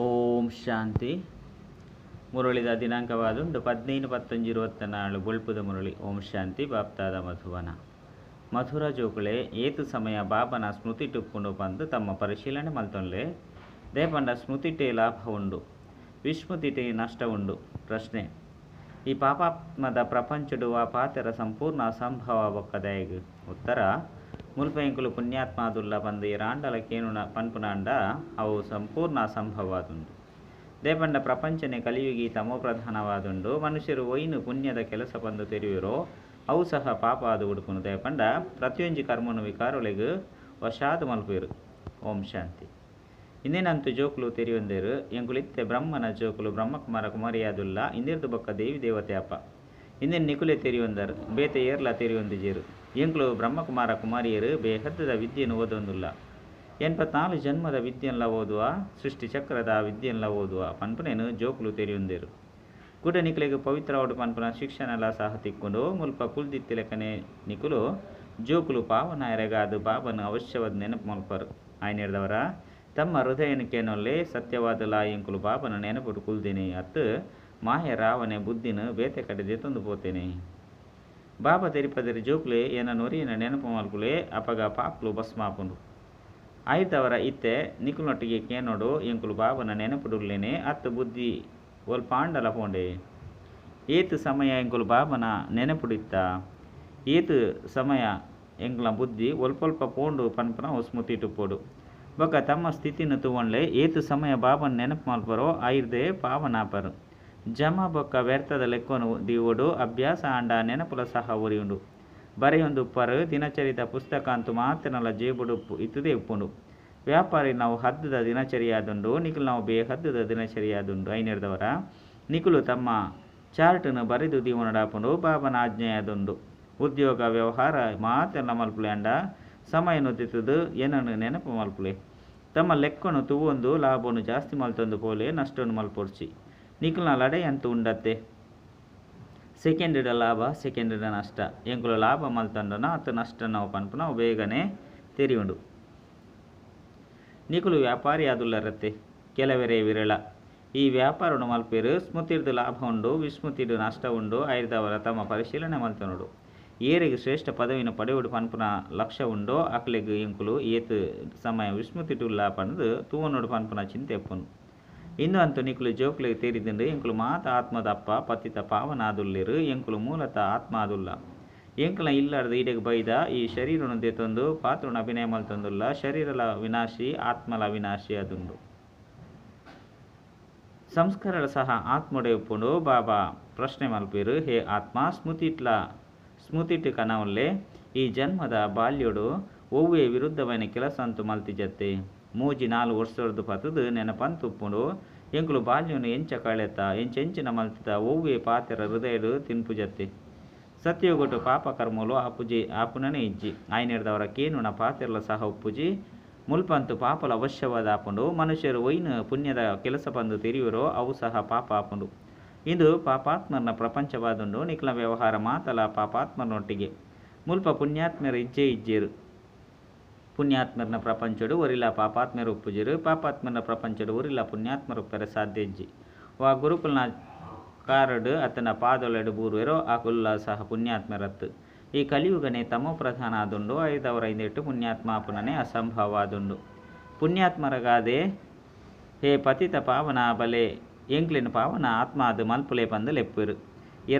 ಓಂ ಶಾಂತಿ. ಮುರಳಿದ ದಿನಾಂಕವಾದುಂಡು 15/10/24 ಬೊಳ್ಪುದ ಮುರಳಿ. ಓಂ ಶಾಂತಿ. ಬಾಪ್ತಾದ ಮಧುವನ ಮಧುರ ಜೋಕುಳೆ ಏತು ಸಮಯ ಬಾಬನ ಸ್ಮೃತಿ ಟುಪ್ಪುಂಡು ಪಂದು ತಮ್ಮ ಪರಿಶೀಲನೆ ಮಲ್ತೊನ್ಲೆ. ದೇಪಂಡ ಸ್ಮೃತಿಟೇ ಲಾಭ ಉಂಡು, ವಿಸ್ಮೃತಿಟೇ ನಷ್ಟ ಉಂಡು. ಪ್ರಶ್ನೆ: ಈ ಪಾಪಾತ್ಮದ ಪ್ರಪಂಚಡು ಆ ಪಾತೆರ ಸಂಪೂರ್ಣ ಅಸಂಭವ ಬೊಕ್ಕದಾಯಗ್? ಉತ್ತರ: ಮುಲ್ಪೆಂಕುಲು ಪುಣ್ಯಾತ್ಮಾದುಲ್ಲ ಪಂದು ರಾಂಡಲ ಕೇನುನ ಪನ್ಪುನಾಂಡ ಅವು ಸಂಪೂರ್ಣ ಅಸಂಭವವಾದುಂಡು. ದೇಪಂಡ ಪ್ರಪಂಚನೆ ಕಲಿಯುಗಿ ತಮೋ ಪ್ರಧಾನವಾದುಂಡು. ಮನುಷ್ಯರು ಒಯ್ನು ಪುಣ್ಯದ ಕೆಲಸ ಪಂದು ತೆರಿಯುರೋ ಅವು ಸಹ ಪಾಪ ಆದು ಉಡುಪುನು. ದೇಪಂಡ ಪ್ರತಿಯೊಂಜಿ ಕರ್ಮನು ವಿಕಾರೊಲೆಗ್ ವಶಾದು ಮಲ್ಪುವೆರು. ಓಂ ಶಾಂತಿ. ಇಂದಿನಂತು ಜೋಕುಲು ತೆರಿಯೊಂದೇರು ಎಂಕುಲಿತ್ತೆ ಬ್ರಹ್ಮನ ಜೋಕುಲು ಬ್ರಹ್ಮಕುಮಾರ ಕುಮಾರಿಯಾದುಲ್ಲ. ಇಂದಿರ್ದು ಬೊಕ್ಕ ದೇವಿ ದೇವತೆ ಅಪ್ಪ ಇಂದಿನ ನಿಕುಲೆ ತೆರಿಯೊಂದರು, ಬೇತೆ ಏರ್ಲ ತೆರಿಯೊಂದಿಜೇರು. ಎಂಕುಲು ಬ್ರಹ್ಮಕುಮಾರ ಕುಮಾರಿಯರು ಬೇಹದ್ದದ ವಿದ್ಯೆಯನ್ನು ಓದೊಂದುಲ್ಲ. 84 ಜನ್ಮದ ವಿದ್ಯೆನ್ಲ ಓದುವ, ಸೃಷ್ಟಿ ಚಕ್ರದ ವಿದ್ಯೆನ್ಲ ಓದುವ ಪನ್ಪುನೇನು ಜೋಕುಲು ತೆರಿಯೊಂದೇರು. ಕುಡ ನಿಕುಲೆಗ್ ಪವಿತ್ರವಾಡು ಪನ್ಪುನ ಶಿಕ್ಷಣಲ ಸಹ ತಿಕ್ಕೊಂಡು. ಮುಲ್ಪ ಕುಲ್ದಿತ್ತಿಲೆಕನೆ ನಿಕುಲು ಜೋಕುಲು ಪಾವನಾಯರೆಗಾದ ಬಾಬನು ಅವಶ್ಯವಾದ ನೆನಪು ಮಲ್ಪರು. ಆಯ್ನೇರ್ದವರ ತಮ್ಮ ಹೃದಯನ ಕೇನೊಲ್ಲೆ ಸತ್ಯವಾದಲಾ ಎಂಕುಲು ಬಾಬನ ನೆನಪುಡು ಕುಲ್ದಿನಿ ಅತ್ತು ಮಾಯ ರಾವಣೆ ಬುದ್ಧಿನ ಬೇತೆ ಕಡೆ ದೆತ್ತೊಂದು ಪೋತೇನೆ. ಬಾಬಾ ತೆರಿಪದಿರಿ ಜೋಕುಲೆ ಏನ ನೊರಿಯನ ನೆನಪು ಮಲ್ಪುಲೆ, ಅಪಗ ಪಾಪ್ಲು ಭಸ್ಮಾಪುಂಡು. ಆಯ್ತವರ ಇತ್ತೆ ನಿಕುಲ್ನೊಟ್ಟಿಗೆ ಕೇನೋಡು ಎಂಕುಲು ಬಾಬನ ನೆನಪುಡುಲ್ಲೇನೆ ಅತ್ತು ಬುದ್ಧಿ ಒಲ್ಪಾಂಡಲ ಪೋಂಡೆ? ಏತ್ ಸಮಯ ಎಂಕುಲು ಬಾಬನ ನೆನಪುಡಿತ್ತ, ಏತ್ ಸಮಯ ಎಂಕ್ಲ ಬುದ್ಧಿ ಒಲ್ಪೊಲ್ಪ ಪೋಂಡು ಪನ್ಪುನ ಸ್ಮೃತಿ ಟುಪ್ಪೊಡು. ಬೊಕ್ಕ ತಮ್ಮ ಸ್ಥಿತಿನ ತೂವೊನ್ಲೆ. ಏತ್ ಸಮಯ ಬಾಬನ ನೆನಪು ಮಲ್ಪರೋ ಆಯಿರ್ದೆ ಪಾವನಾಪರು. ಜಮ ಬೊಕ್ಕ ವ್ಯರ್ಥದ ಲೆಕ್ಕೊನು ದೀವೊಡು. ಅಭ್ಯಾಸ ಆಂಡ ನೆನಪುಲ ಸಹ ಒರಿಯುಂಡು. ಬರೆಯೊಂದು ಉಪ್ಪರು. ದಿನಚರಿದ ಪುಸ್ತಕ ಅಂತೂ ಮಾತ್ರನಲ ಜೇಬುಡು ಇತ್ತದೇ ಉಪ್ಪುಂಡು. ವ್ಯಾಪಾರಿ ನಾವು ಹದ್ದದ ದಿನಚರಿಯಾದುಂಡು, ನಿಕುಲು ನಾವು ಬೇಹದ್ದದ ದಿನಚರಿಯಾದುಂಡು. ಐನೆರ್ದವರ ನಿಕುಲು ತಮ್ಮ ಚಾರ್ಟನ್ನು ಬರೆದು ದೀವನಡಾಪುಂಡು. ಬಾಬನ ಆಜ್ಞೆಯಾದುಂಡು. ಉದ್ಯೋಗ ವ್ಯವಹಾರ ಮಾತೆಲ್ಲ ಮಲ್ಪುಲೆ ಅಂಡ ಸಮಯ ನುದಿತದು ಏನನ್ನು ನೆನಪು ಮಲ್ಪುಲೆ. ತಮ್ಮ ಲೆಕ್ಕನು ತೂವೊಂದು ಲಾಭವನ್ನು ಜಾಸ್ತಿ ಮಲ್ತೊಂದು ಪೋಲೆ, ನಷ್ಟವನ್ನು ಮಲ್ಪೊಡ್ಚಿ. ನಿಕುಲ್ನ ಲಡೈ ಅಂತೂ ಉಂಡತ್ತೆ. ಸೆಕೆಂಡ್ ಲಾಭ ಸೆಕೆಂಡ್ ನಷ್ಟ. ಎಂಕುಲು ಲಾಭ ಮಲ್ತೊಂಡನ ಅತ್ತು ನಷ್ಟ ನಾವು ಪನ್ಪುನ ಬೇಗನೆ ತೆರಿಯುಂಡು. ನಿಕುಲು ವ್ಯಾಪಾರಿ ಆದುಲ್ಲರತ್ತೆ, ಕೆಲವರೇ ವಿರಳ ಈ ವ್ಯಾಪಾರವನ್ನು ಮಲ್ಪೇರು. ಸ್ಮೃತಿರ್ದು ಲಾಭ ಉಂಡು, ವಿಸ್ಮೃತಿಡು ನಷ್ಟ ಉಂಡು. ಐರ್ದವರ ತಮ್ಮ ಪರಿಶೀಲನೆ ಮಲ್ತೊನಡು. ಏರಿಗೆ ಶ್ರೇಷ್ಠ ಪದವಿನ ಪಡೆಯುಡು ಪನ್ಪುನ ಲಕ್ಷ್ಯ ಉಂಡೋ ಅಕ್ಲೆಗ್ ಎಂಕುಲು ಏತ್ ಸಮಯ ವಿಸ್ಮೃತಿಡುಲ್ಲ ಪಂದು ತೂವನೋಡು ಪನ್ಪುನ ಚಿಂತೆ ಉಪ್ಪುನು. ಇಂದು ಅಂತೂ ನಿಕುಲು ಜೋಕುಲೆಗ್ ತೇರಿದಿಂಡು ಎಂಕುಲು ಮಾತ ಆತ್ಮದ ಅಪ್ಪ ಪತಿತ ಪಾವನಾದುಲ್ಲೆರು. ಎಂಕುಲು ಮೂಲತ ಆತ್ಮ ಆದುಲ್ಲ. ಎಂಕುಲ ಇಲ್ಲಾರ್ದ ಈಡೆಗ್ ಬೈದ ಈ ಶರೀರನು ದೇತೊಂದು ಪಾತ್ರನ ಅಭಿನಯ ಮಲ್ತೊಂದುಲ್ಲ. ಶರೀರಲ ವಿನಾಶಿ, ಆತ್ಮಲ ವಿನಾಶಿ ಅದುಂಡು. ಸಂಸ್ಕಾರಲ ಸಹ ಆತ್ಮೊಡೆ ಉಪ್ಪುಂಡು. ಬಾಬಾ ಪ್ರಶ್ನೆ ಮಲ್ಪೇರು, ಹೇ ಆತ್ಮ ಸ್ಮೃತಿಟ್ಲ ಸ್ಮೃತಿಟ್ ಕನವಲ್ಲೆ ಈ ಜನ್ಮದ ಬಾಲ್ಯೊಡು ಒವ್ವೇ ವಿರುದ್ಧವೈನ ಕೆಲಸ ಅಂತೂ ಮಲ್ತಿಜತ್ತೆ. 3-4 ವರ್ಷರ್ದು ಪತದು ನೆನಪಂತ ಉಪ್ಪುಂಡು. ಎಂಕುಲು ಬಾಲ್ಯನು ಎಂಚ ಕಳೆತ ಎಂಚೆಂಚಿನ ಮಲ್ತಿದ ಒವ್ವೇ ಪಾತೆರ ಹೃದಯಡು ತಿನ್ಪುಜತ್ತೆ. ಸತ್ಯಯುಗಟು ಪಾಪ ಕರ್ಮಲು ಆಪುಜಿ ಆಪುನನೇ ಇಜ್ಜಿ. ಆಯ್ನೆರ್ದವರ ಕೇನುನ ಪಾತೆರಲ ಸಹ ಉಪ್ಪುಜಿ. ಮುಲ್ಪಂತು ಪಾಪಲ ಅವಶ್ಯವಾದ ಆಪುಂಡು. ಮನುಷ್ಯರು ಒಯ್ನು ಪುಣ್ಯದ ಕೆಲಸ ಪಂದು ತೆರಿಯುವರೋ ಅವು ಸಹ ಪಾಪ ಆಪುಂಡು. ಇದು ಪಾಪಾತ್ಮನ ಪ್ರಪಂಚವಾದುಂಡು. ನಿಕ್ಲ ವ್ಯವಹಾರ ಮಾತಲ ಪಾಪಾತ್ಮನೊಟ್ಟಿಗೆ. ಮುಲ್ಪ ಪುಣ್ಯಾತ್ಮರು ಇಜ್ಜೆ ಇಜ್ಜೇರು. ಪುಣ್ಯಾತ್ಮರನ ಪ್ರಪಂಚಡು ಒರಿಲ ಪಾಪಾತ್ಮರು ಉಪ್ಪುಜಿರು. ಪಾಪಾತ್ಮನ ಪ್ರಪಂಚಡು ಒರಿಲ ಪುಣ್ಯಾತ್ಮರು ಉಪ್ಪರೆ ಸಾಧ್ಯ ಇಜ್ಜಿ. ವಾ ಗುರುಕುಲ್ನ ಕಾರಡು ಅತನ ಪಾದೊಲೆಡು ಬೂರ್ವೆರೋ ಅಕುಲ್ಲ ಸಹ ಪುಣ್ಯಾತ್ಮರತ್ತು. ಈ ಕಲಿಯುಗನೆ ತಮೋ ಪ್ರಧಾನ ಆದುಂಡು. ಐದವರ ಇಂದೆಟ್ಟು ಪುಣ್ಯಾತ್ಮ ಪುನನೆ ಅಸಂಭವವಾದುಂಡು. ಪುಣ್ಯಾತ್ಮರಗಾದೆ ಹೇ ಪತಿತ ಪಾವನ ಬಲೆ ಎಂಕ್ಲಿನ ಪಾವನ ಆತ್ಮ ಅದು ಮಲ್ಪುಲೆ ಪಂದು ಲೆಪ್ಪೇರು. ಈ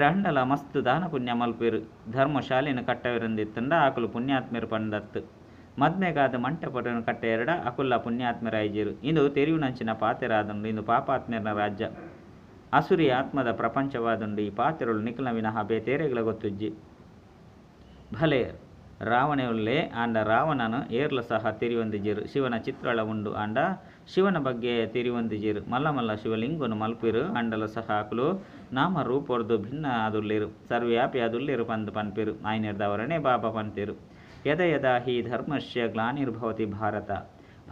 ಮಸ್ತ್ ದಾನ ಪುಣ್ಯ ಮಲ್ಪೇರು. ಧರ್ಮಶಾಲೆಯನ್ನು ಕಟ್ಟವಿರಂದಿತ್ತಂಡ ಆಕುಲು ಪುಣ್ಯಾತ್ಮರು ಪಂದತ್ತು. ಮದ್ಮೆಗಾದ ಮಂಟಪಟನ್ನು ಕಟ್ಟೆರಡ ಅಕುಲ್ಲ ಪುಣ್ಯಾತ್ಮರಾಯಿಜೇರು. ಇಂದು ತೆರಿಯುನಂಚಿನ ಪಾತೆರಾದುಂಡು. ಇಂದು ಪಾಪಾತ್ಮರನ ರಾಜ್ಯ, ಅಸುರಿ ಆತ್ಮದ ಪ್ರಪಂಚವಾದುಂಡು. ಈ ಪಾತೆರಳು ನಿಖಲ ವಿನಃ ಬೇತೇರೆಗಳ ಗೊತ್ತುಜ್ಜಿ. ಭಲೆ ರಾವಣೆಯುಲ್ಲೆ ಆಂಡ ರಾವಣನು ಏರ್ಲ ಸಹ ತೆರಿಯೊಂದಿಜೇರು. ಶಿವನ ಚಿತ್ರಳ ಉಂಡು ಆಂಡ ಶಿವನ ಬಗ್ಗೆ ತೆರಿಯೊಂದಿಜೇರು. ಮಲ್ಲ ಮಲ್ಲ ಶಿವಲಿಂಗನು ಮಲ್ಪಿರು ಆಂಡಲ ಸಹ ಅಕುಲು ನಾಮ ರೂಪೊರ್ದು ಭಿನ್ನ ಆದುಲ್ಲೇರು, ಸರ್ವ್ಯಾಪಿ ಆದುಲ್ಲೇರು ಪಂದು ಪನ್ಪಿರು. ಆಯ್ನೆರ್ದವರನೆ ಬಾಬಾ ಪನ್ಪೇರು, ಯದ ಯದಾ ಹಿ ಧರ್ಮಸ್ಯ ಗ್ಲಾನಿರ್ಭವತಿ ಭಾರತ.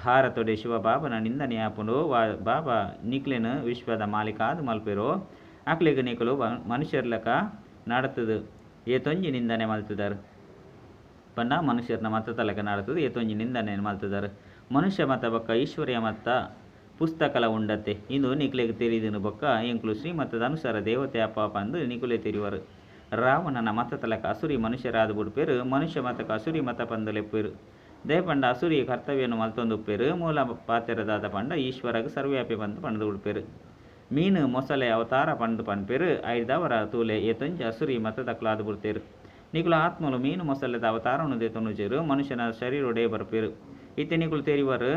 ಭಾರತೊಡೆ ಶಿವ ಬಾಬನ ನಿಂದನೆ ಆಪುಂಡು. ಬಾಬಾ ನಿಕ್ಲೆನು ವಿಶ್ವದ ಮಾಲೀಕಾದು ಮಲ್ಪೆರೋ ಅಕ್ಲೆಗ್ ನಿಕುಲು ಮನುಷ್ಯರ್ಲಕ ನಡತದು ಏತೊಂಜಿ ನಿಂದನೆ ಮಲ್ತದಾರು. ಪಂಡ ಮನುಷ್ಯರ್ನ ಮತ ತಲಕ ನಡತದು ಏತೊಂಜಿ ನಿಂದನೆ ಮಲ್ತದಾರು. ಮನುಷ್ಯ ಮತ ಬೊಕ್ಕ ಈಶ್ವರ್ಯ ಮತ ಪುಸ್ತಕಲ ಉಂಡತೆ. ಇಂದು ನಿಕ್ಲೆಗ್ ತೆರಿದಿನ ಬೊಕ್ಕ ಎಂಕುಲು ಶ್ರೀಮತದ ಅನುಸಾರ ದೇವತೆ ಅಪ್ಪ ಪಂದು ನಿಕುಲೆ ತೆರಿವರು. ರಾವಣನ ಮತತಲಕ ಅಸುರಿ ಮನುಷ್ಯರಾದ ಬುಡ್ಪೇರು ಮನುಷ್ಯ ಮತಕ ಅಸುರಿ ಮತ ಪಂದು ಲೆಪ್ಪೇರು. ದಯಪಂಡ ಅಸುರಿ ಕರ್ತವ್ಯನು ಮಲ್ತೊಂದುಪ್ಪೇರು ಮೂಲ ಪಾತೆರದಾದ ಪಂಡ ಈಶ್ವರಗ್ ಸರ್ವ್ಯಾಪಿ ಪಂದು ಪಂದು ಉಡ್ಪೇರು. ಮೀನು ಮೊಸಲೆ ಅವತಾರ ಪಂದು ಪನ್ಪೇರು ಐದವರ ತೂಲೆ ಏತೊಂಜಿ ಅಸುರಿ ಮತದಕ್ಲಾದ ಬುಡ್ತೇರು. ನಿಕುಲ ಆತ್ಮಲು ಮೀನು ಮೊಸಲೆದ ಅವತಾರನು ದೇತೊನುಜೇರು ಮನುಷ್ಯನ ಶರೀರೊಡೆ ಬರ್ಪೇರು. ಇತ್ತೆ ನಿಕುಲು ತೆರಿವರು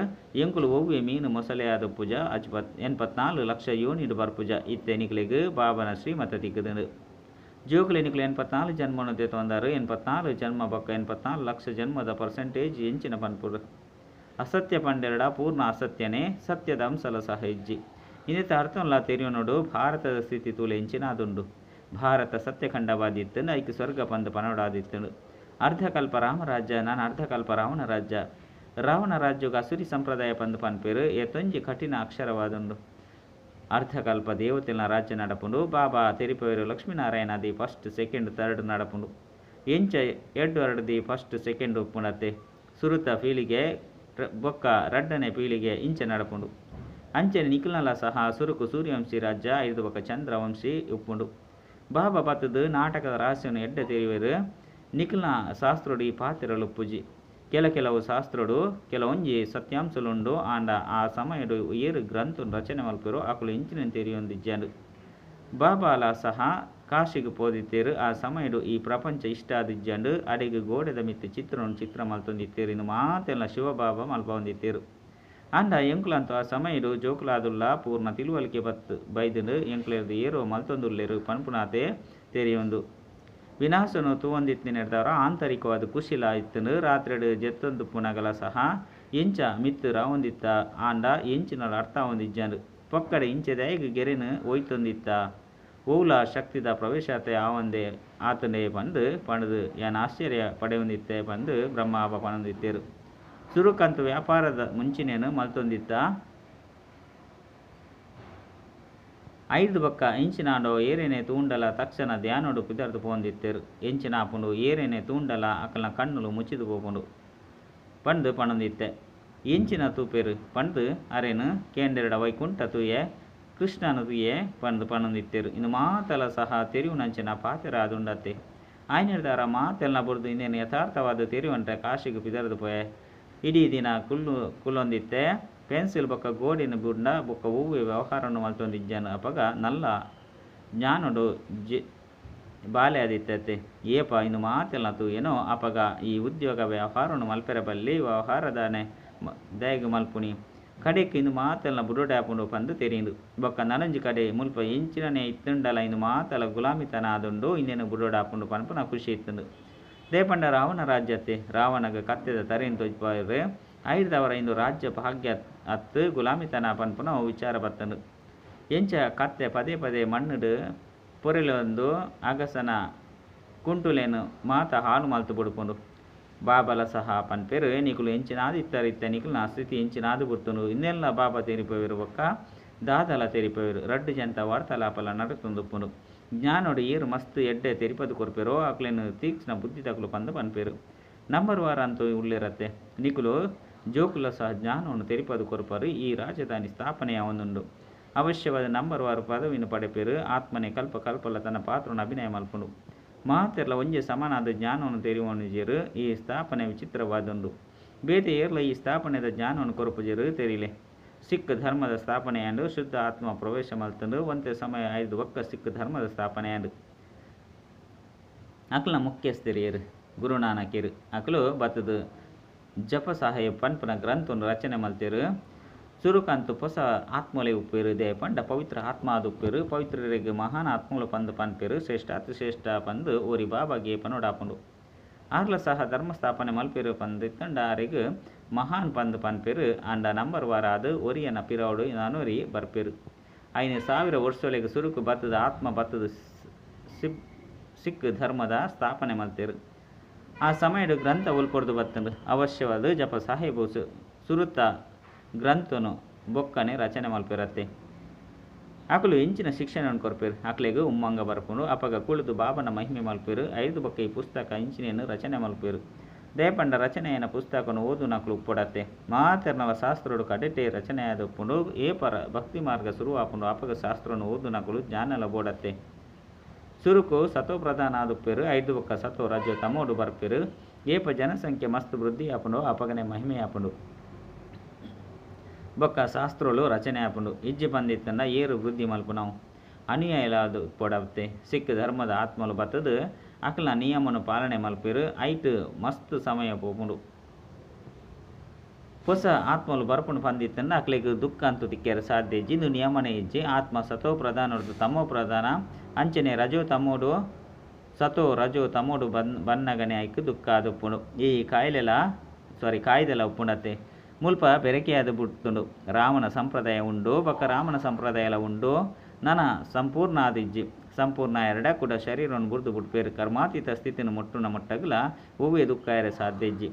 ಎಂಕುಲು ಒವ್ವೆ ಮೀನು ಮೊಸಲೆಯಾದ ಪೂಜ 84 ಲಕ್ಷ ಯೋನಿಡು ಬರ್ಪುಜ. ಇತ್ತೆ ನಿಕುಲೆಗ್ ಬಾಬನ ಶ್ರೀಮತ ತಿಕ್ಕುದುಂಡು. ಜೋಕುಲೆ ನಿಕುಲು 84 ಜನ್ಮನು ದೇತೊಂದಾರು 84 ಜನ್ಮ ಬೊಕ್ಕ 84 ಲಕ್ಷ ಜನ್ಮದ ಪರ್ಸೆಂಟೇಜ್ ಎಂಚಿನ ಪನ್ಪುರು. ಅಸತ್ಯ ಪಂಡೆರಡ ಪೂರ್ಣ ಅಸತ್ಯನೇ ಸತ್ಯದ ಅಂಶಲ ಸಹ ಇಜ್ಜಿ. ಇನ್ನಿತ ಅರ್ಥಂಲ ತೆರಿಯೊನೋಡು ಭಾರತದ ಸ್ಥಿತಿ ತೂಲೆ ಎಂಚಿನಾದುಂಡು. ಭಾರತ ಸತ್ಯಖಂಡವಾದಿತ್ತುಂಡು ಐಕ್ ಸ್ವರ್ಗ ಪಂದು ಪನೋಡಾದಿತ್ತುಂಡು. ಅರ್ಧಕಲ್ಪ ರಾಮರಾಜ್ಯ ನಾನು ಅರ್ಧಕಲ್ಪ ರಾವಣ ರಾಜ್ಯ. ರಾವಣ ರಾಜ್ಯಗ ಅಸುರಿ ಸಂಪ್ರದಾಯ ಪಂದು ಪನ್ಪೇರು ಏತೊಂಜಿ ಕಠಿಣ ಅಕ್ಷರವಾದುಂಡು. ಅರ್ಧಕಲ್ಪ ದೇವತೆನ ರಾಜ್ಯ ನಡಪುಂಡು. ಬಾಬಾ ತೆರಿಪೇರು Lakshminarayana the first second third ನಡಪುಂಡು. ಎಂಚ ಎಡ್ವರ್ಡ್ the first second ಉಪ್ಪುಂಡತ್ತೆ ಸುರುತ ಪೀಳಿಗೆ ಬೊಕ್ಕ ರಡ್ಡನೆ ಪೀಳಿಗೆ ಇಂಚ ನಡಪುಂಡು. ಅಂಚನೆ ನಿಖಿಲನ ಸಹ ಸುರುಕು ಸೂರ್ಯವಂಶಿ ರಾಜ್ಯ ಐದು ಬೊಕ್ಕ ಚಂದ್ರವಂಶಿ ಉಪ್ಪುಂಡು. ಬಾಬಾ ಬತ್ತದು ನಾಟಕದ ರಹಸ್ಯವನ್ನು ಎಡ್ಡೆ ತೆರಿವೇರು. ನಿಖಿಲ್ನ ಶಾಸ್ತ್ರೋಡು ಈ ಪಾತೆರಲು ಪೂಜಿ ಕೆಲವು ಶಾಸ್ತ್ರೋಡು ಕೆಲವೊಂಜಿ ಸತ್ಯಾಂಶಲುಂಡು. ಆಂಡ ಆ ಸಮಯಡು ಏರು ಗ್ರಂಥ ರಚನೆ ಮಲ್ಪೇರು ಅಕುಲು ಇಂಚಿನ ತೆರಿಯೊಂದಿಜ್ಜಾಂಡು. ಬಾಬಾಲ ಸಹ ಕಾಶಿಗೆ ಪೋದಿತ್ತೇರು. ಆ ಸಮಯಡು ಈ ಪ್ರಪಂಚ ಇಷ್ಟ ಆದಿಜ್ಜಾಂಡು. ಅಡೆಗೆ ಗೋಡೆದ ಮಿತ್ತು ಚಿತ್ರವನ್ನು ಚಿತ್ರ ಮಲ್ತೊಂದಿತ್ತೇರು. ಇನ್ನು ಮಾತೆಲ್ಲ ಶಿವಬಾಬಾ ಮಲ್ಪೊಂದಿತ್ತೇರು. ಆಂಡ ಎಂಕುಲಂತೂ ಆ ಸಮಯಡು ಜೋಕುಲಾದುಲ್ಲ ಪೂರ್ಣ ತಿಳುವಳಿಕೆ ಬತ್ತು ಬೈದುಂಡು. ಎಂಕುಲೆರ್ದು ಏರೋ ಮಲ್ತೊಂದುಲ್ಲೇರು ಪನ್ಪುನಾತೆ ತೆರಿಯೊಂದು. ವಿನಾಶನು ತೂವೊಂದಿತ್ತಿನೆಡ್ದವರ ಆಂತರಿಕವಾದ ಕುಶಿಲ ಇತ್ತುಂಡು. ರಾತ್ರಿಡು ಜೆತ್ತೊಂದು ಪುನಗಲ ಸಹ ಎಂಚ ಮಿತ್ತು ರಾವೊಂದಿತ್ತ ಆಂಡ ಎಂಚಿನಲ ಅರ್ಥ ಆವೊಂದಿಜ್ಜಾಂಡು. ಪೊಕ್ಕಡೆ ಇಂಚೆದಾಯಿಗ್ ಗೆರೆನು ಒಯ್ತೊಂದಿತ್ತ ಓಲ ಶಕ್ತಿದ ಪ್ರವೇಶಾತೆ ಆವಂದೆ ಆತಂಡೆ ಪಂದು ಪಂಡುದು ಯಾನ್ ಆಶ್ಚರ್ಯ ಪಡೆಯೊಂದಿತ್ತೆ ಪಂದು ಬ್ರಹ್ಮಾಬ ಪನೊಂದಿತ್ತೇರು. ಸುರುಕಂತು ವ್ಯಾಪಾರದ ಮುಂಚಿನೇನು ಮಲ್ತೊಂದಿತ್ತ. ಐದು ಬೊಕ್ಕ ಎಂಚಿನಾಂಡೋ ಏರೇನೆ ತೂಂಡಲ ತಕ್ಷಣ ಧ್ಯಾನೋಡು ಪಿದರ್ದು ಪೋಂದಿತ್ತೇರು. ಎಂಚಿನಾಪುಂಡು ಏರೇನೆ ತೂಂಡಲ ಅಕಲ್ನ ಕಣ್ಣುಲು ಮುಚ್ಚಿದು ಪೋಪುಂಡು ಪಂದು ಪಣೊಂದಿತ್ತೆ. ಎಂಚಿನ ತೂಪೇರು ಪಂದು ಅರೇನು ಕೇಂದ್ರಡ ವೈಕುಂಠ ತೂಯೆ ಕೃಷ್ಣನ ತೂಯೆ ಪಂದು ಪಣೊಂದಿತ್ತೇರು. ಇನ್ನು ಮಾತಲ ಸಹ ತೆರಿವುನಂಚಿನ ಪಾತೆರ ಆದುಂಡತ್ತೆ. ಆಯ್ನೆಡ್ದಾರ ಮಾತೆಲ್ಲ ಬುರ್ದು ಇನ್ನೇನು ಯಥಾರ್ಥವಾದ ತೆರಿವಂಟ್ರೆ ಕಾಶಿಗೆ ಪಿದರ್ದು ಪೋಯೆ. ಇಡೀ ದಿನ ಕುಲ್ಲೊಂದಿತ್ತೆ. ಪೆನ್ಸಿಲ್ ಬೊಕ್ಕ ಗೋಡಿನ ಬುಂಡ ಬೊಕ್ಕ ಹೂವೆ ವ್ಯವಹಾರವನ್ನು ಮಲ್ತೊಂದಿಜ್ಜಾನು. ಅಪಗ ನಲ್ಲ ಜ್ಞಾನೋಡು ಬಾಲೆ ಆದಿತ್ತತೆ. ಏಪ ಇನ್ನು ಮಾತೆಲ್ಲ ತೂಯೇನೋ ಅಪಗ ಈ ಉದ್ಯೋಗ ವ್ಯವಹಾರವನ್ನು ಮಲ್ಪೆರ ಬಲ್ಲಿ ವ್ಯವಹಾರದಾನೆ ದಯಗ್ ಮಲ್ಪುನಿ ಕಡೆಕ್ ಇನ್ನು ಮಾತೆಲ್ಲ ಬುಡೋಡೆ ಆಪುಂಡು ಪಂದು ತೆರಿಂಡು. ಬೊಕ್ಕ ನನಂಜಿ ಕಡೆ ಮುಲ್ಪ ಎಂಚಿನನೆ ಇತ್ತುಂಡಲ ಇನ್ನು ಮಾತೆಲ್ಲ ಗುಲಾಮಿತನ ಆದುಂಡು ಇನ್ನೇನು ಬುಡೋಡೆ ಆಪುಂಡು ಪನ್ಪುನ ಖುಷಿ ಇತ್ತುಂಡು. ದೇಪಂಡ ರಾವಣ ರಾಜ್ಯತೆ ರಾವಣಗ ಕತ್ತೆದ ತರೆನ್ ತೊಜ್ಪಾಯರು. ಐದವರ ಇಂದು ರಾಜ್ಯ ಭಾಗ್ಯ ಅತ್ತು ಗುಲಾಮಿತನ ಪನ್ಪುನ ವಿಚಾರ ಬತ್ತಂಡು. ಎಂಚ ಕತ್ತೆ ಪದೇ ಪದೇ ಮಣ್ಣುಡು ಪೊರೆಲೊಂದು ಅಗಸನ ಕುಂಟುಲೇನು ಮಾತ ಹಾಳು ಮಲ್ತು ಬುಡ್ಪುಂಡು. ಬಾಬಲ ಸಹ ಪನ್ಪೇರು ನಿಕುಲು ಎಂಚಿನಾದು ಇತ್ತರಿತ್ತ ನಿಕುಲ್ನ ಸ್ಥಿತಿ ಎಂಚಿನಾದು ಬುಡ್ತುಂಡು. ಇನ್ನೆಲ್ಲ ಬಾಬಾ ತೆರಿಪವೇರು ಬೊಕ್ಕ ದಾದಲ ತೆರಿಪವೇರು. ರಡ್ಡು ಜಂತ ವಾರ್ತಾಲಾಪಲ ನಡತೊಂದುಪ್ಪುಂಡು. ಜ್ಞಾನೋಡು ಏರು ಮಸ್ತ್ ಎಡ್ಡೆ ತೆರಿಪದು ಕೊರ್ಪೇರೋ ಅಕ್ಲೇನು ತೀಕ್ಷ್ಣ ಬುದ್ಧಿ ತಕಲು ಪಂದು ಪನ್ಪೇರು. ನಂಬರ್ ವಾರ ಅಂತೂ ಉಳ್ಳಿರತ್ತೆ. ನಿಕುಲು ಜೋಕುಲ ಸಹ ಜ್ಞಾನವನ್ನು ತೆರಿಪದು ಕೊರ್ಪರು. ಈ ರಾಜಧಾನಿ ಸ್ಥಾಪನೆಯ ಒಂದುಂಡು. ಅವಶ್ಯವಾದ ನಂಬರ್ ವಾರ ಪದವಿಯನ್ನು ಪಡೆಪೇರು. ಆತ್ಮನೆ ಕಲ್ಪ ಕಲ್ಪಲ ತನ್ನ ಪಾತ್ರವನ್ನು ಅಭಿನಯ ಮಲ್ಪುಂಡು. ಮಾತೆರ್ಲ ಒಂಜೆ ಸಮಾನಾದ ಜ್ಞಾನವನ್ನು ತೆರಿವನುಜೇರು. ಈ ಸ್ಥಾಪನೆ ವಿಚಿತ್ರವಾದುಂಡು. ಬೇತೆ ಏರ್ಲ ಈ ಸ್ಥಾಪನೆದ ಜ್ಞಾನವನ್ನು ಕೊರಪುಜೇರು ತೆರಿಲೆ. ಸಿಖ್ ಧರ್ಮದ ಸ್ಥಾಪನೆಯಂಡು ಶುದ್ಧ ಆತ್ಮ ಪ್ರವೇಶ ಮಲ್ತಂಡು. ಒಂತೆ ಸಮಯ ಐದು ಒಕ್ಕ ಸಿಖ್ ಧರ್ಮದ ಸ್ಥಾಪನೆಯಂಡು. ಅಕ್ಲ ಮುಖ್ಯಸ್ಥರಿಯರು ಗುರುನಾನಕಿರು. ಅಕ್ಲು ಬತ್ತದು ಜಪ ಸಾಹೇಬ್ ಪನ್ಪುನ ಗ್ರಂಥವನ್ನು ರಚನೆ ಮಲ್ತೇರು. ಸುರುಕಂತು ಹೊಸ ಆತ್ಮಲೆ ಉಪ್ಪೇರು. They ಪಂಡ ಪವಿತ್ರ ಆತ್ಮ ಆದ ಉಪ್ಪೇರು. ಪವಿತ್ರರಿಗೆ ಮಹಾನ್ ಆತ್ಮಲು ಪಂದು ಪನ್ಪೇರು. ಶ್ರೇಷ್ಠ ಅತಿಶ್ರೇಷ್ಠ ಪಂದು ಓರಿ ಬಾಬಾಗೆ ಪನೋಡಾಪುಂಡು. ಆರ್ಲ ಸಹ ಧರ್ಮ ಸ್ಥಾಪನೆ ಮಲ್ಪೇರು ಪಂದಿತ್ತಂಡ ಆರೆಗ್ ಮಹಾನ್ ಪಂದು ಪನ್ಪೇರು. ಆಂಡ ನಂಬರ್ ವಾರಾದ ಒರಿಯನ ಪಿರೌಡು ನಾನೊರಿ ಬರ್ಪೇರು. 5000 ವರ್ಷೊಲೆಗ್ ಸುರುಕು ಬತ್ತದ ಆತ್ಮ ಬತ್ತದ ಸಿಖ್ ಧರ್ಮದ ಸ್ಥಾಪನೆ ಮಲ್ತೇರು. ಆ ಸಮಯಡು ಗ್ರಂಥ ಉಲ್ಪೊರ್ದು ಬತ್ತಂಡು. ಅವಶ್ಯವಾದ ಜಪ ಸಾಹೇಬು ಸುರುತ ಗ್ರಂಥನು ಬೊಕ್ಕನೆ ರಚನೆ ಮಲ್ಪೆರತ್ತೆ. ಅಕುಲು ಎಂಚಿನ ಶಿಕ್ಷಣವನ್ನು ಕೊರ್ಪೇರು. ಅಕ್ಲೆಗ್ ಉಮ್ಮಂಗ ಬರ್ಪುಂಡು. ಅಪಗ ಕುಳಿತು ಬಾಬನ ಮಹಿಮೆ ಮಲ್ಪೇರು. ಐದು ಬೊಕ್ಕ ಈ ಪುಸ್ತಕ ಇಂಚಿನೆಯನ್ನು ರಚನೆ ಮಲ್ಪೇರು. ದಯಪಂಡ ರಚನೆಯನ ಪುಸ್ತಕನು ಓದುನಕುಲು ಉಪ್ಪೊಡತ್ತೆ. ಮಾತೆರ್ನಲ ಶಾಸ್ತ್ರೋಡು ಕಡೆಟೆ ರಚನೆಯಾದ ಉಪ್ಪುಂಡು. ಏಪರ ಭಕ್ತಿ ಮಾರ್ಗ ಶುರುವಾಪುಂಡು ಅಪಗ ಶಾಸ್ತ್ರನು ಓದುನಕುಲು ಜ್ಞಾನಲ ಬೋಡತ್ತೆ. ಸುರುಕು ಸತೋ ಪ್ರಧಾನ ಆದುಪ್ಪೆರು, ಐದು ಬೊಕ್ಕ ಸತೋ ರಜೋ ತಮೋಡು ಬರ್ಪೆರು. ಏಪ ಜನಸಂಖ್ಯೆ ಮಸ್ತ್ ವೃದ್ಧಿ ಆಪುಂಡು ಅಪಗನೆ ಮಹಿಮೆ ಆಪುಂಡು. ಬೊಕ್ಕ ಶಾಸ್ತ್ರಲು ರಚನೆ ಆಪುಂಡು. ಇಜ್ಜಿ ಬಂದಿತ್ತಂಡ ಏರು ವೃದ್ಧಿ ಮಲ್ಪುನವು ಅನುಯಾಯಿಲಾದ ಉಪ್ಪೊಡತ್ತೆ. ಸಿಖ್ ಧರ್ಮದ ಆತ್ಮಲು ಬತ್ತದು ಅಕ್ಲ ನಿಯಮನು ಪಾಲನೆ ಮಲ್ಪೆರು. ಐಟ್ ಮಸ್ತ್ ಸಮಯ ಪೋಪುಂಡು. ಹೊಸ ಆತ್ಮಲು ಬರ್ಪುಂಡು ಪಂದಿತ್ತಂಡ ಅಕ್ಲೆಗ್ ದುಃಖ ಅಂತೂ ತಿಕ್ಕೆರೆ ಸಾಧ್ಯ ಇಜ್ಜಿ. ಇಂದು ನಿಯಮನೇ ಇಜ್ಜಿ. ಆತ್ಮ ಸತೋ ಪ್ರಧಾನೊಡ್ದು ತಮೋ ಪ್ರಧಾನ, ಅಂಚನೆ ರಜೋ ತಮೋಡು ಸತೋ ರಜೋ ತಮೋಡು ಬನ್ನಗನೆ ಐಕ್ ದುಃಖ ಆದುಪ್ಪುಂಡು. ಈ ಕಾಯಿಲೆಲ ಸಾರಿ ಕಾಯ್ದೆಲ ಉಪ್ಪುಂಡತ್ತೆ. ಮುಲ್ಪ ಬೆರಕೆಯಾದ ಬುಡ್ತುಂಡು. ರಾಮನ ಸಂಪ್ರದಾಯ ಉಂಡು, ಬೊಕ್ಕ ರಾಮನ ಸಂಪ್ರದಾಯಲ ಉಂಡು. ನನ ಸಂಪೂರ್ಣ ಆದಿಜ್ಜಿ. ಸಂಪೂರ್ಣ ಎರಡ ಕೂಡ ಶರೀರವನ್ನು ಬುರ್ದು ಬುಡ್ಪೇರು. ಕರ್ಮಾತೀತ ಸ್ಥಿತಿನ ಮುಟ್ಟುನ ಮುಟ್ಟಗಲ ಒವ್ವೇ ದುಃಖ ಎರೆ ಸಾಧ್ಯ ಇಜ್ಜಿ.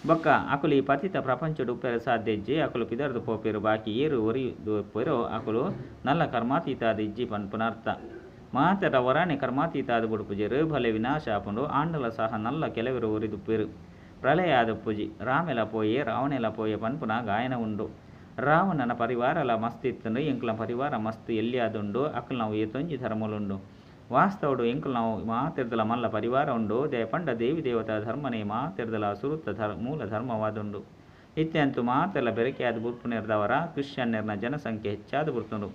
ಬೊಕ್ಕ ಅಕುಲು ಈ ಪತಿತ ಪ್ರಪಂಚಡ್ ಉಪ್ಪೆರೆ ಸಾಧ್ಯ ಇಜ್ಜಿ. ಅಕುಲು ಪಿದರ್ದು ಪೋಪೇರು. ಬಾಕಿ ಏರು ಒರಿ ಉಪ್ಪೇರೋ ಅಕುಲು ನಲ್ಲ ಕರ್ಮಾತೀತ ಆದಿಜ್ಜಿ ಪನ್ಪುನ ಅರ್ಥ. ಮಾತೆರ ವರಾಣೆ ಕರ್ಮಾತೀತ ಆದ್ ಬುಡ್ಪುಜೆರು, ಭಲೆ ವಿನಾಶ ಆಪುಂಡು. ಆಂಡಲ ಸಹ ನಲ್ಲ ಕೆಲವರು ಒರಿದುಪ್ಪೇರು. ಪ್ರಳಯ ಆದಪ್ಪುಜಿ. ರಾಮೆಲ ಪೋಯೆ ರಾವಣೆಲ ಪೋಯೆ ಪನ್ಪುನ ಗಾಯನ ಉಂಡು. ರಾವಣನ ಪರಿವಾರಲ ಮಸ್ತ್ ಇತ್ತುಂಡು. ಎಂಕ್ಲ ಪರಿವಾರ ಮಸ್ತ್ ಎಲ್ಯಾದುಂಡು. ಅಕುಲು ನಾವು ಏತೊಂಜಿ ಧರ್ಮಲುಂಡು. ವಾಸ್ತವಡು ಎಂಕುಲು ನಾವು ಮಾತೆರ್ದಲ ಮಲ್ಲ ಪರಿವಾರ ಉಂಡು. ದಯಪಂಡ ದೇವಿ ದೇವತಾ ಧರ್ಮನೇ ಮಾತೆರ್ದಲ ಸುರುತ ಮೂಲ ಧರ್ಮವಾದುಂಡು. ಇತ್ಯಂತೂ ಮಾತೆಲ್ಲ ಬೆರಕೆಯಾದ ಬುಡ್ಪುನೆರ್ದವರ ಕ್ರಿಶ್ಚಿಯನ್ನೆರ್ನ ಜನಸಂಖ್ಯೆ ಹೆಚ್ಚಾದ ಬುಡ್ತುಂಡು.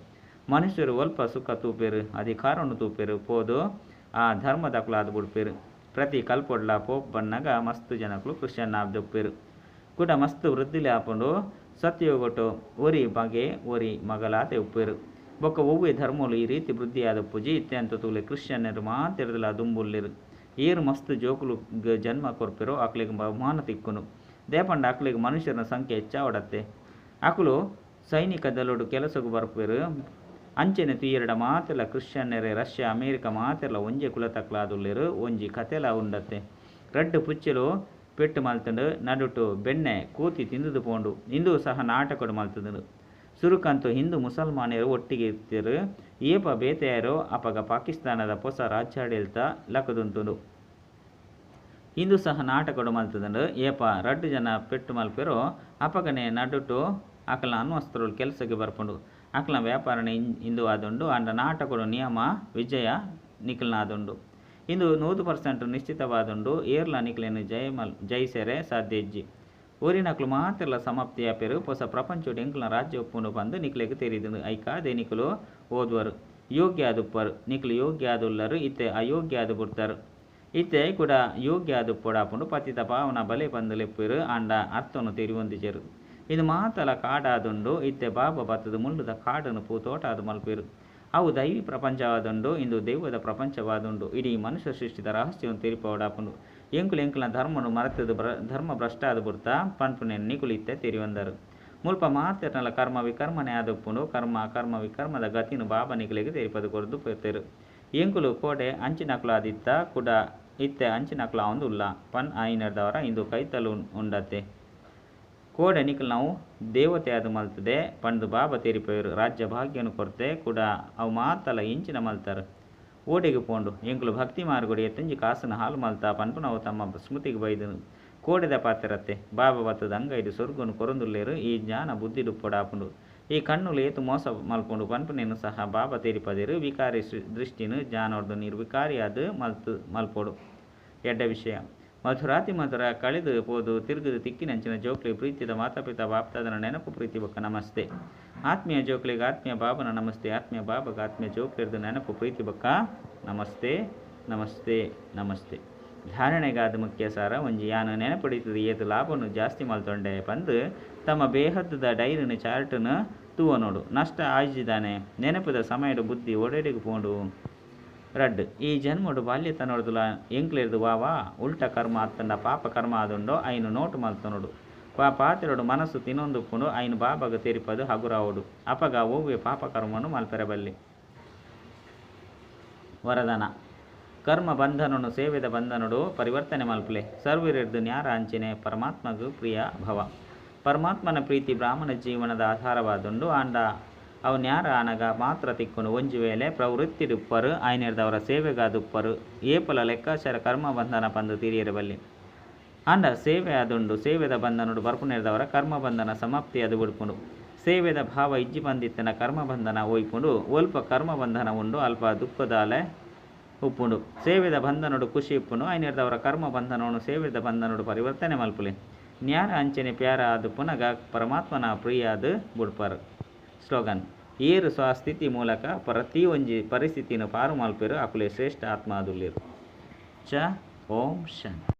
ಮನುಷ್ಯರು ಒಲ್ಪ ಸುಖ ತೂಪೆರು, ಅಧಿಕಾರವನ್ನು ತೂಪೆರು ಪೋದು ಆ ಧರ್ಮದಕುಲಾದ ಬುಡ್ಪೆರು. ಪ್ರತಿ ಕಲ್ಪೊಡ್ಲ ಪೋಪ್ ಬನ್ನಗ ಮಸ್ತ್ ಜನಕುಲು ಕ್ರಿಶ್ಚಿಯನ್ ಆದುಪ್ಪೆರು. ಕೂಡ ಮಸ್ತ್ ವೃದ್ಧಿಲೆ ಆಪುಂಡು. ಸತ್ಯಯುಗಟು ಒರಿ ಮಗೆ ಒರಿ ಮಗಲಾತೆ ಉಪ್ಪೆರು. ಬೊಕ್ಕ ಒವ್ವೆ ಧರ್ಮಲು ಈ ರೀತಿ ವೃದ್ಧಿಯಾದಪ್ಪುಜಿ. ಇತ್ಯಂತ ತೂಲೆ ಕ್ರಿಶ್ಚಿಯನ್ನರು ಮಾತೆರ್ದಲ ದುಂಬುಲ್ಲೆರು. ಏರು ಮಸ್ತ್ ಜೋಕುಲು ಜನ್ಮ ಕೊರ್ಪೆರು ಅಕ್ಲೆಗ್ ಬಹುಮಾನ ತಿಕ್ಕುನು. ದೇಪಂಡ ಅಕ್ಲೆಗ್ ಮನುಷ್ಯರ ಸಂಖ್ಯೆ ಹೆಚ್ಚಾವಡತ್ತೆ. ಅಕುಲು ಸೈನಿಕ ದಳಡು ಕೆಲಸಗು ಬರ್ಪೆರು. ಅಂಚನೆ ತುಯ್ಯೆರಡ ಮಾತೆಲ್ಲ ಕ್ರಿಶ್ಚಿಯನ್ನರೇ ರಷ್ಯಾ ಅಮೇರಿಕ ಮಾತೆರ್ಲ ಒಂಜೆ ಕುಲತಕ್ಲಾದುಲ್ಲೆರು. ಒಂಜಿ ಕತೆಲ ಉಂಡತ್ತೆ. ರಡ್ಡು ಪುಚ್ಚೆಲು ಪೆಟ್ಟು ಮಲ್ತುಂಡು. ನಡುಟು ಬೆಣ್ಣೆ ಕೂತಿ ತಿಂದುದು ಪೋಂಡು. ಇಂದು ಸಹ ನಾಟಕಡು ಮಲ್ತುಂಡು. ಸುರುಕಂತು ಹಿಂದೂ ಮುಸಲ್ಮಾನರು ಒಟ್ಟಿಗೆ ಇರ್ತಿರು. ಏಪ ಬೇತೆಯಾರೋ ಅಪಗ ಪಾಕಿಸ್ತಾನದ ಹೊಸ ರಾಜ್ಯಾಡಳಿತ ಲಕದುಂತುಂಡು. ಇಂದು ಸಹ ನಾಟಕಡು ಮಲ್ತುಂಡು. ಏಪ ರಡ್ಡು ಜನ ಪೆಟ್ಟು ಮಲ್ಪೆರೋ ಅಪಗನೆ ನಡುಟು ಅಕಲ ಅನ್ವಸ್ತ್ರಗಳು ಕೆಲಸಕ್ಕೆ ಬರ್ಪುಂಡು. ಅಕಲ ವ್ಯಾಪಾರನೆ ಇಂದು ಆದುಂಡು. ಅಂಡ ನಾಟಕಡು ನಿಯಮ ವಿಜಯ ನಿಖಲ್ನಾದುಂಡು. ಇಂದು 100% ನಿಶ್ಚಿತವಾದುಂಡು. ಏರ್ಲ ನಿಖಲೇನು ಜಯಿಸೆರೆ ಸಾಧ್ಯ ಇಜ್ಜಿ. ಊರಿನಕ್ಲು ಮಾತೆರ್ಲ ಸಮಾಪ್ತಿಯಾಪೆರು. ಹೊಸ ಪ್ರಪಂಚೋಡು ಎಂಕ್ಲ ರಾಜ್ಯ ಒಪ್ಪುಂಡು ಪಂದು ನಿಕ್ಲೆಗ್ ತೆರಿದುಂಡು. ಐಕಾದೆ ನಿಕುಲು ಓದುವರು ಯೋಗ್ಯ ಆದುಪ್ಪರು. ನಿಕ್ಲು ಯೋಗ್ಯ ಆದುಲ್ಲರು. ಇತ್ತೆ ಅಯೋಗ್ಯ ಆದು ಬುಡ್ತಾರು. ಇತ್ತೆ ಕೂಡ ಯೋಗ್ಯ ಆದುಪ್ಪೊಡಾಪುಂಡು. ಪತಿತ ಪಾವನ ಬಲೆ ಪಂದು ಲೆಪ್ಪೆರು. ಆಂಡ ಅರ್ಥನು ತೆರಿವೊಂದಿಜೆರು. ಇದು ಮಾತಲ ಕಾಡಾದುಂಡು. ಇತ್ತೆ ಬಾಬಾ ಬತ್ತದ ಮುಳ್ಳುದ ಕಾಡನ್ನು ಪೂತೋಟ ಆದು ಮಲ್ಪೆರು. ಅವು ದೈವಿ ಪ್ರಪಂಚವಾದುಂಡು. ಇಂದು ದೈವದ ಪ್ರಪಂಚವಾದುಂಡು. ಇಡೀ ಮನುಷ್ಯ ಸೃಷ್ಟಿದ ರಹಸ್ಯವನ್ನು ತೆರಿಪವಡಾಪುಂಡು. ಎಂಕುಲು ಎಂಕುಲ ಧರ್ಮನು ಮರೆತದು ಧರ್ಮ ಭ್ರಷ್ಟ ಆದು ಬುಡ್ತಾ ಪನ್ಪುನೆ ನಿಕುಲು ಇತ್ತೆ ತೆರಿವಂದರು. ಮುಲ್ಪ ಮಾತೆರ್ನಲ ಕರ್ಮ ವಿಕರ್ಮನೆ ಆದುಪ್ಪುಂಡು. ಕರ್ಮ ಕರ್ಮ ವಿಕರ್ಮದ ಗತಿನು ಬಾಬಾ ನಿಕುಲೆಗ್ ತೆರಿಪದು ಕೊರ್ದು ಪೋತೆರು. ಎಂಕುಲು ಕೋಡೆ ಅಂಚಿನಕುಲು ಆದಿತ್ತ ಕೂಡ ಇತ್ತೆ ಅಂಚಿನಕುಲು ಆವೊಂದು ಉಲ್ಲ ಪನ್ ಆಯಿನರ್ದವರ ಇಂದು ಕೈತಲು ಉಂಡತ್ತೆ. ಕೋಡೆ ನಿಕುಲು ನಾವು ದೇವತೆ ಆದು ಮಲ್ತದೆ ಪಂದು ಬಾಬಾ ತೆರಿಪೆರು. ರಾಜ್ಯ ಭಾಗ್ಯನು ಕೊರ್ತೆ ಕೂಡ ಅವು ಮಾತಲ ಇಂಚಿನ ಮಲ್ತಾರು. ಓಡೆಗೆ ಪೋಂಡು ಎಂಕುಲು ಭಕ್ತಿ ಮಾರ್ಗೊಡಿ ಎತ್ತಂಜಿ ಕಾಸನ ಹಾಲು ಮಲ್ತ ಪನ್ಪು ನಾವು ತಮ್ಮ ಸ್ಮೃತಿಗೆ ಬೈದನು. ಕೋಡೆದ ಪಾತ್ರತ್ತೆ ಬಾಬಾ ಬತ್ತದ ಅಂಗೈದು ಸ್ವರ್ಗನು ಕೊರೊಂದುಲ್ಲೇರು. ಈ ಜ್ಞಾನ ಬುದ್ಧಿಡು ಪೊಡಾಪುಂಡು. ಈ ಕಣ್ಣುಲು ಏತು ಮೋಸ ಮಲ್ಪುಂಡು ಪನ್ಪುನೇನು ಸಹ ಬಾಬಾ ತೆರಿಪದೇರು. ವಿಕಾರಿ ದೃಷ್ಟಿನು ಜ್ಞಾನೋರ್ದು ನಿರ್ವಿಕಾರಿಯಾದ ಮಲ್ಪೊಡು. ಎಡ್ಡ ವಿಷಯ ಮಧುರಾತಿ ಮಧುರ ಕಳೆದು ಪೋದು ತಿರುಗುದು ತಿಕ್ಕಿನಂಚಿನ ಜೋಕ್ಲಿ ಪ್ರೀತಿದ ಮಾತಾಪಿತಾ ಬಾಪ್ತಾದನ ನೆನಪು ಪ್ರೀತಿ ಬೊಕ್ಕ ನಮಸ್ತೆ. ಆತ್ಮೀಯ ಜೋಕ್ಲಿಗೆ ಆತ್ಮೀಯ ಬಾಬನ ನಮಸ್ತೆ. ಆತ್ಮೀಯ ಬಾಬಗ ಆತ್ಮೀಯ ಜೋಕ್ಲಿರ್ದು ನೆನಪು ಪ್ರೀತಿ ಬೊಕ್ಕ ನಮಸ್ತೆ ನಮಸ್ತೆ ನಮಸ್ತೆ. ಧಾರಣೆಗಾದ ಮುಖ್ಯ ಸಾರ ಒಂಜಿ ಯಾನು ನೆನಪಡಿತದ ಏತು ಲಾಭನು ಜಾಸ್ತಿ ಮಲ್ತೊಂಡೆ ಪಂದು ತಮ್ಮ ಬೇಹದ್ದದ ಡೈರಿನ ಚಾರ್ಟನ್ನು ತೂವ ನೋಡು. ನಷ್ಟ ಆಯ್ಜಿದಾನೆ ನೆನಪದ ಸಮಯದ ಬುದ್ಧಿ ಒಡೆಡೆಗೆ ಪೋಂಡು. ರಡ್ಡು ಈ ಜನ್ಮಡು ಬಾಲ್ಯತನೊಡ್ದುಲ ಎಂಕ್ಲೆರ್ದು ವಾವಾ ಉಲ್ಟ ಕರ್ಮ ಅತ್ತಂಡ ಪಾಪ ಕರ್ಮ ಆದುಂಡೋ ಐನು ನೋಟು ಮಲ್ತನೋಡು. ಪಾತಿರಡು ಮನಸ್ಸು ತಿನ್ನೊಂದುಪ್ಪುಂಡು. ಐನು ಬಾಬಾಗ ತೆರಿಪದು ಹಗುರಾವುಡು. ಅಪಗ ಒವ್ವೆ ಪಾಪ ಕರ್ಮನು ಮಲ್ಪೆರಬಲ್ಲಿ. ವರದಾನ ಕರ್ಮ ಬಂಧನನು ಸೇವೆದ ಬಂಧನಡು ಪರಿವರ್ತನೆ ಮಲ್ಪಲೆ. ಸರ್ವಿರೆರ್ದು ನ್ಯಾರ ಅಂಚಿನೆ ಪರಮಾತ್ಮಗು ಪ್ರಿಯ ಭವ. ಪರಮಾತ್ಮನ ಪ್ರೀತಿ ಬ್ರಾಹ್ಮಣ ಜೀವನದ ಆಧಾರವಾದುಂಡು. ಆಂಡ ಅವು ನ್ಯಾರ ಆನಗ ಮಾತ್ರ ತಿಕ್ಕುನು. ಒಂಜಿ ವೇಳೆ ಆಂಡ ಸೇವೆ ಆದುಂಡು. ಸೇವೆದ ಬಂಧನೊಡು ಬರ್ಪುನೆರ್ದಾವರ ಕರ್ಮ ಬಂಧನ ಸಮಾಪ್ತಿ ಅದು ಬಿಡ್ಪುಂಡು. ಸೇವೆದ ಭಾವ ಇಜ್ಜಿ ಬಂದಿತ್ತನ ಕರ್ಮ ಬಂಧನ ಒಯ್ಪುಂಡು. ಒಲ್ಪ ಕರ್ಮ ಬಂಧನ ಉಂಡು ಅಲ್ಪ ದುಃಖದಾಲೆ ಉಪ್ಪುಂಡು. ಸೇವೆದ ಬಂಧನೊಡು ಖುಷಿ ಇಪ್ಪುಂಡು. ಐನೆರ್ದಾವರ ಕರ್ಮ ಬಂಧನವನ್ನು ಸೇವೆದ ಬಂಧನೊಡು ಪರಿವರ್ತನೆ ಮಲ್ಪುಲೆ. ನ್ಯಾರ ಅಂಚನೆ ಪ್ಯಾರ ಆದ್ ಪುನಗ ಪರಮಾತ್ಮನ ಪ್ರಿಯಾದ್ ಬುಡ್ಪರ್. ಸ್ಲೋಗನ್: ಏರು ಸ್ವಸ್ಥಿತಿ ಮೂಲಕ ಪ್ರತಿಯೊಂಜಿ ಪರಿಸ್ಥಿತಿನ ಪಾರು ಮಲ್ಪೆರು ಅಕುಲೆ ಶ್ರೇಷ್ಠ ಆತ್ಮ ಆದುಲ್ಲೆರ್. ಚ ಓಂ ಶಾಂತಿ.